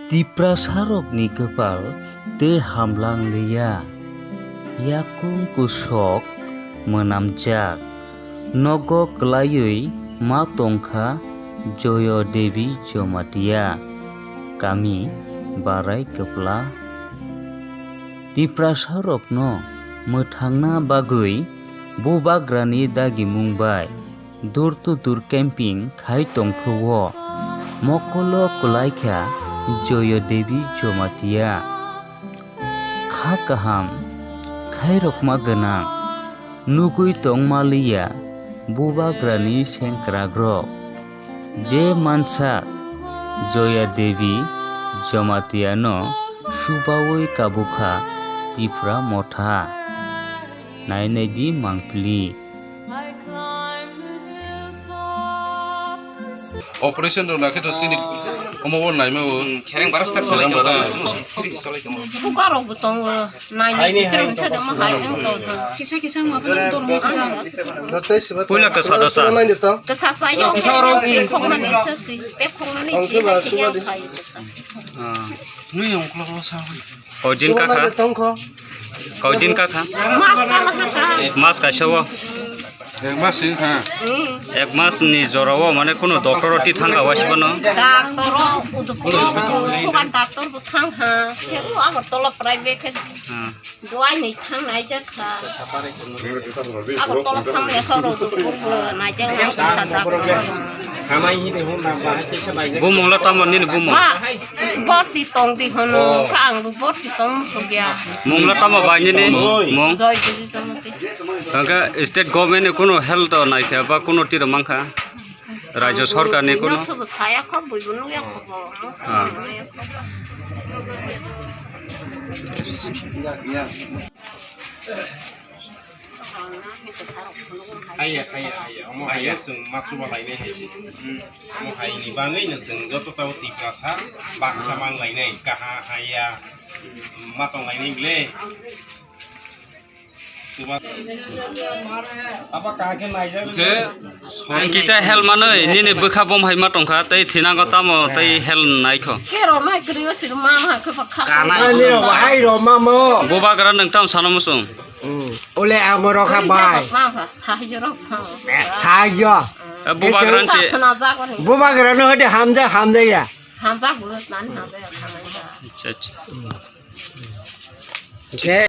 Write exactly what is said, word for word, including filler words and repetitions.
Tiprasarokni kwpal tei hamlang liya, yakung kusok mwnamjak, nogo kwlaiwi ma tongkha Joyo Devi Jamatia, kami Barai Kwpla. Tiprasarokno mwthangna bagwi Bubagrani dagimung bai door to door camping khai tongphuru-o mokolo kwlaikha Joyo Devi Jamatia. Kha kaham khairokma gwnang nugwi tongma liya Bubagrani sengkrakrok. Je mansa Joya Devi Jamatiano subaui kabukha Tipra Motha. Nai nai di mangpili. Operation rok nakhe to chini omo bo naima bo. Khereng baros tak solai tong. Sugar rok bo tongo. Nai nai pitro unsa de mo hai ong to. Kisa kisa ma bana dor mo kata. Puila kasa dosa. Kasa sa yo. Kisa oro. Khokma ni sa si. Pe khokma ni si. Ongke ba sugar di. Nui ongklo lo sa. Kaujin kakha. Kaujin kakha. Mas ka ma ka. Mas ka sewo. Ek mas sing kha. Ek mas ni jora o mane kuno doctor o ti thang ka wasi bono. Doctor o udu pro ko ban doctor bu thang ha. Ke u abo tolo private ke. Duai ni thang nai jak kha. Abo tolo thang le kha ro bu bu nai jak nai sa doctor. Bumung la tamo nini bumung? Ma, borti tong di hono, ka ang bo borti tong thok ya. Mung la tamo bai nini mung? Joy Devi Jamatia. Hwnkhe state government ni kuno health o naikha ba kuno tiro mankha? Rajyo sarkar ni kuno? Sobo saya kho, buibo nukya kho bo. Ah. Haya, haya, haya. Omo haya chwng ma chuba lainai hai se. Omo hai ni bagwi no chwng joto tabo Tiprasa baksa man lainai. Kaha haya ma tong lainai bile. Chuba. Aba kaha khe naijak. Khe ang kisa hel manwi nini bwkha bom hai ma tongkha tei thinango tamo tei hel naikho. Kero nai krio sir ma ha khe bakha. Kanai ni rok hai ro ma mo. Bubagra nwng tam sano musung. Ole amo rok ha bai. Sahajyo rok sa. Sahajyo. Bubagra se. Bubagra no hode hamja hamja ya. Hamja bu nani hamja ya. Acha acha. Okay.